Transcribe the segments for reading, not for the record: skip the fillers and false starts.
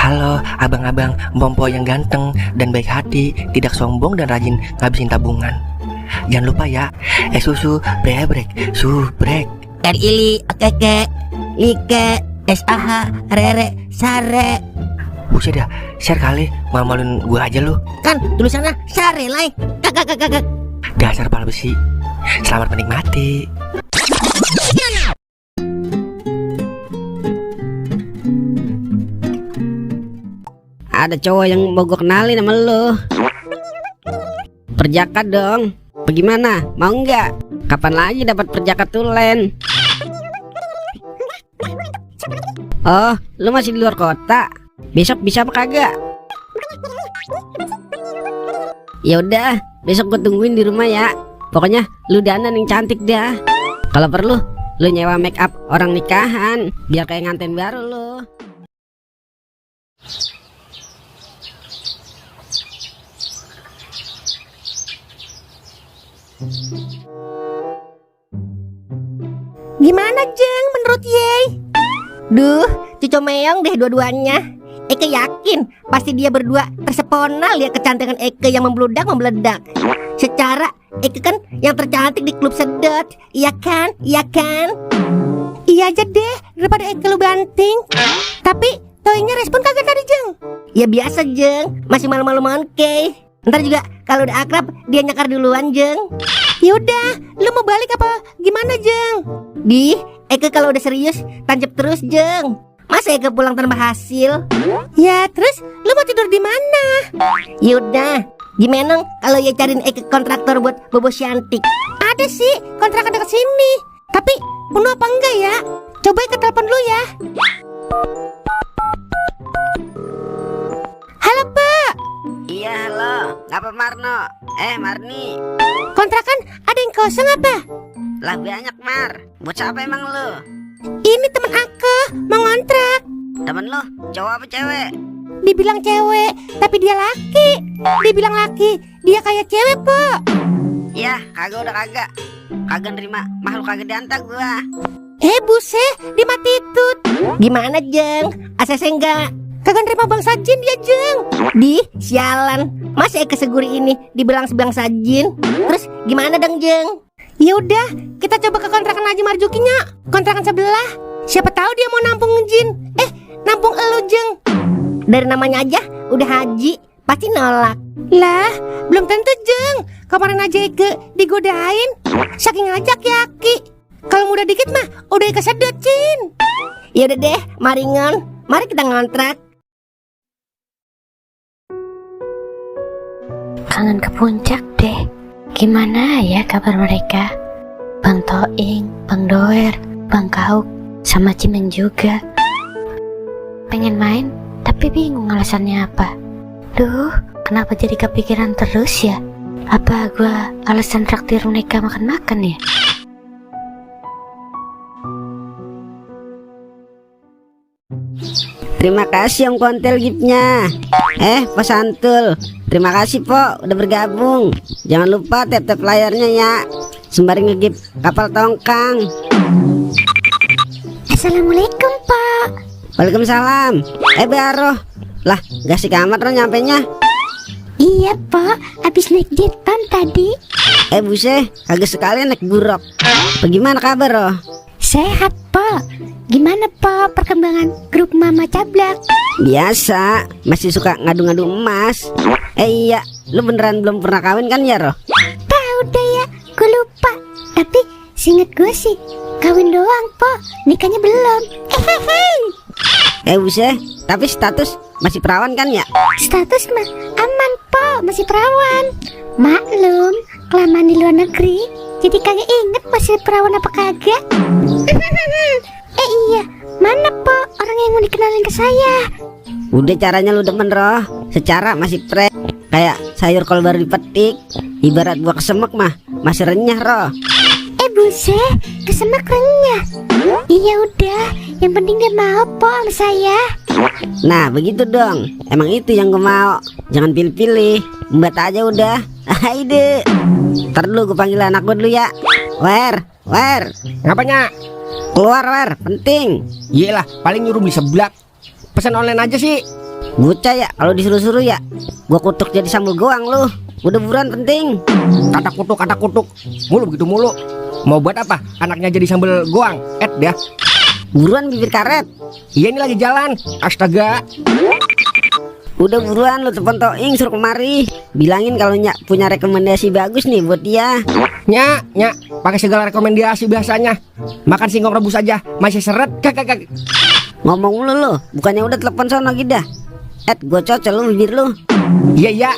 Halo abang-abang Bompo yang ganteng dan baik hati, tidak sombong dan rajin ngabisin tabungan. Jangan lupa ya, susu brebrek, subrek. Ili, okeke, like, SAH, rere, sare. Buset dah, share kali, malu-maluin gue aja lu. Kan tulisannya sare lai. Kakak. Dasar pala besi. Selamat menikmati. Ada cowok yang mau gue kenalin sama lo. Perjaka dong. Bagaimana? Mau nggak? Kapan lagi dapat perjaka tulen? Oh, lu masih di luar kota. Besok bisa apa kagak? Ya udah, besok gue tungguin di rumah ya. Pokoknya lu dandan yang cantik dah. Kalau perlu, lu nyewa make up orang nikahan biar kayak nganten baru lu. Gimana Jeng menurut Yey? Duh, cucu meong deh dua-duanya. Eke yakin pasti dia berdua terseponal ya kecantikan Eke yang membludak. Secara Eke kan yang tercantik di klub sedot. Iya kan? Iya kan? Iya aja deh daripada Eke lu banting. Tapi Toynya respon kagak tadi Jeng? Ya biasa Jeng, masih malu-malu monkey. Ntar juga kalau udah akrab dia nyakar duluan Jeng. Yaudah, lu mau balik apa gimana Jeng? Eke kalau udah serius tancap terus Jeng. Masa Eke pulang tanpa hasil? Ya terus lu mau tidur di mana? Yaudah, gimana kalau ya cariin Eke kontraktor buat bobo cantik? Ada sih kontrakan dekat sini. Tapi penuh apa enggak ya? Coba Eke telepon dulu ya. Halo Pak. Iya halo, ngapa Marno? Marni, Kontrakan ada yang kosong apa? lah banyak Mar. Buat siapa emang lu? Ini temen aku mau ngontrak. Temen lu cowok apa cewek? Dibilang cewek tapi dia laki. Dibilang laki dia kayak cewek Pak. Ya kagak udah kagak. Kagak nerima makhluk kagak diantar gua. Buset dimatitut. Gimana Jeng? ACC enggak? Kagak nerima bangsa jin dia Jeng. Sialan. Masa Eke seguri ini dibilang sebangsa jin? Terus gimana dong Jeng? Ya udah, kita coba ke kontrakan Haji Marjukinya, kontrakan sebelah. Siapa tahu dia mau nampung jin. Nampung elu Jeng. Dari namanya aja udah haji, pasti nolak. Lah, belum tentu Jeng. Kemarin aja Eke digodain, saking ngajak yaki. Kalau muda dikit mah udah Eke sedot Jin. Ya udah deh, maringan. Mari kita ngontrak. Kangen ke puncak deh. Gimana ya kabar mereka? Bang Toing, Bang Doer, Bang Kauk, sama Cimeng juga. Pengen main, tapi bingung alasannya apa. Duh, kenapa jadi kepikiran terus ya? Apa gua alasan traktir mereka makan-makan ya? Terima kasih Om Kontel giftnya. Pak Santul, terima kasih Po udah bergabung. Jangan lupa tap-tap layarnya ya, sembari nge-gift kapal tongkang. Assalamualaikum Pak. Waalaikumsalam. Baroh lah, gak sih kamar lo nyampenya? Iya Pak, habis naik jet pam tadi. Buset, kagak sekalian naik buruk. Bagaimana kabar Roh? Sehat Pak. Gimana Pak perkembangan grup Mama Cablak? Biasa, masih suka ngadu-ngadu emas. Iya, lu beneran belum pernah kawin kan ya Roh? Tahu deh ya, gue lupa. Tapi seinget gue sih kawin doang Pak, nikahnya belum. Buset, tapi status masih perawan kan ya? Status mah aman Pak, masih perawan. Maklum, kelamaan di luar negeri, jadi kagak inget masih perawan apa kagak. Iya, mana Pak orang yang mau dikenalin ke saya? Udah caranya lu demen Roh, secara masih fresh, kayak sayur kalau baru dipetik. Ibarat buah kesemek mah masih renyah Roh. Buset, kesemek renyah. Iya udah, yang penting dia mau Pak sama saya. Nah begitu dong, emang itu yang gue mau. Jangan pilih-pilih, embat aja udah. Ide. Ntar dulu gue panggil anak gue dulu ya. Wer. Ngapanya? Keluar Wer, penting. Iyalah, paling nyuruh beli seblak. Pesan online aja sih. Bocah ya, kalau disuruh-suruh ya gua kutuk jadi sambal goang lu. Udah buruan penting. Kata kutuk mulu begitu mulu. Mau buat apa anaknya jadi sambal goang? Dia Buruan bibir karet. iya ini lagi jalan. Astaga. Udah buruan lu telepon Toing suruh kemari. Bilangin kalau Nyak punya rekomendasi bagus nih buat dia. Nyak pakai segala rekomendasi biasanya. Makan singkong rebus aja masih seret. Kak. Ngomong lu, bukannya udah telepon sono gitu dah. Gua cocol lu bibir lu. Iya.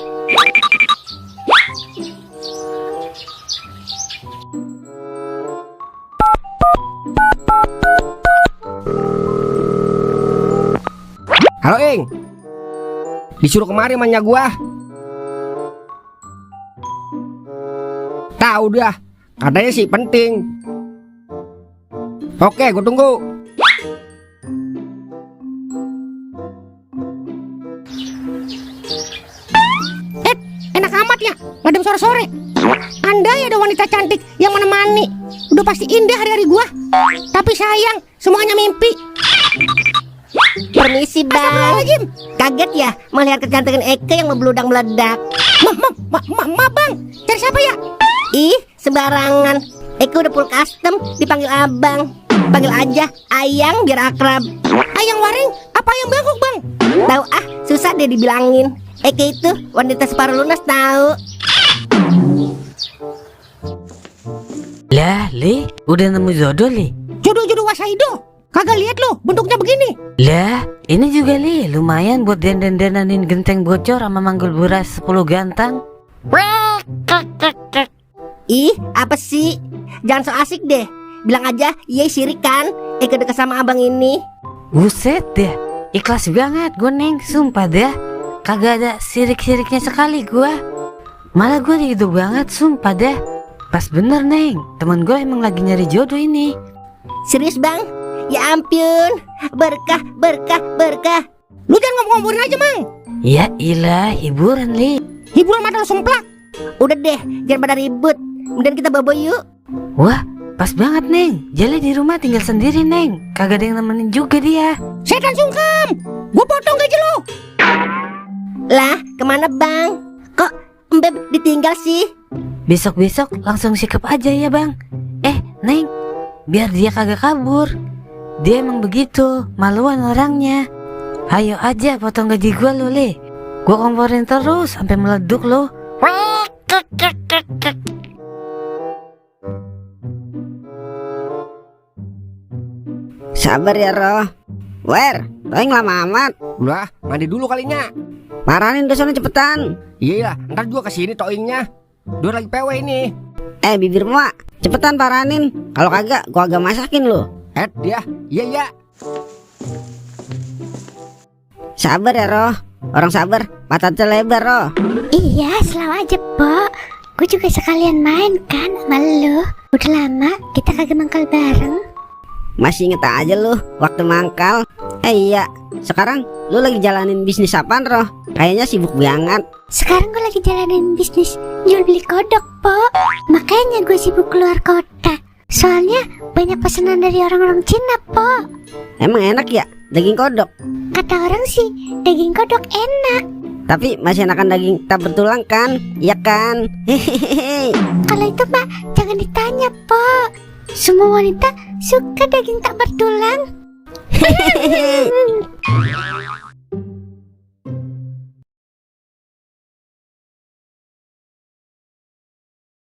Halo Ing, disuruh kemari sama Nyak gua. Tahu dah, katanya sih penting. Oke, gua tunggu. Enak amat ya, ngadem sore-sore. Andai ada wanita cantik yang menemani, udah pasti indah hari-hari gua. Tapi sayang, semuanya mimpi. Permisi bang. Kaget ya melihat kecantikan Eke yang membludak meledak. Ma bang, cari siapa ya? Ih sembarangan. Eke udah full custom dipanggil abang. Panggil aja Ayang biar akrab. Ayang waring, apa yang bangkok bang? Tahu susah deh dibilangin. Eke itu wanita separuh lunas tahu. Lah, Li, udah nemu jodoh, Li? Jodoh-jodoh Wasaido. Kagak lihat lo, bentuknya begini. Lah, ini juga, Li, lumayan buat dandan-dandanin genteng bocor sama manggul beras 10 gantang. Ih apa sih? Jangan so asik deh. Bilang aja iya sirik kan. Eke deket sama abang ini. Buset deh, ikhlas banget gue, Neng, sumpah dah. Kagak ada sirik-siriknya sekali gue. Malah gue ridho banget, sumpah dah. Pas bener, Neng, temen gue emang lagi nyari jodoh ini. Serius bang? Ya ampun. Berkah. Lu jangan ngomong-ngomongin aja mang. Ya ilah, hiburan, Li. Hiburan mata lu semplak. Udah deh jangan pada ribut. Kemudian kita bobo yuk. Wah, pas banget, Neng. Jali di rumah tinggal sendiri, Neng. Kagak ada yang nemenin juga dia. Setan sungkem. Gua potong gaji lu. Lah kemana bang? Kok Mbak ditinggal sih? Besok-besok langsung sikap aja ya, Bang. Neng, biar dia kagak kabur. Dia emang begitu, maluan orangnya. Ayo aja potong gaji gua lo, Le. Gua komporin terus sampai meleduk lo. Sabar ya, Roh. Wer, Toing lama amat. Udah, mandi dulu kalinya. Paranin udah sana cepetan. Iya, ntar juga kesini Toingnya. Dia lagi PW ini. Bibir muak, cepetan paranin. Kalau kagak, gua agak masakin lo. Dia, iya. Sabar ya, Roh. Orang sabar, patahnya lebar, Roh. Iya, selalu aja, Pok. Gue juga sekalian main kan sama lu. Udah lama kita kagak mangkal bareng. Masih inget aja lu waktu mangkal. Iya, sekarang lu lagi jalanin bisnis apaan, Roh? Kayaknya sibuk banget. Sekarang gue lagi jalanin bisnis jual beli kodok, Pok. Makanya gue sibuk keluar kota. Soalnya banyak pesanan dari orang-orang Cina, Pok. Emang enak ya daging kodok? Kata orang sih daging kodok enak. Tapi masih enakan daging tak bertulang kan? Iya kan? Hehehe. Kalau itu mah jangan ditanya, Pok. Semua wanita suka daging tak bertulang. Hehehe.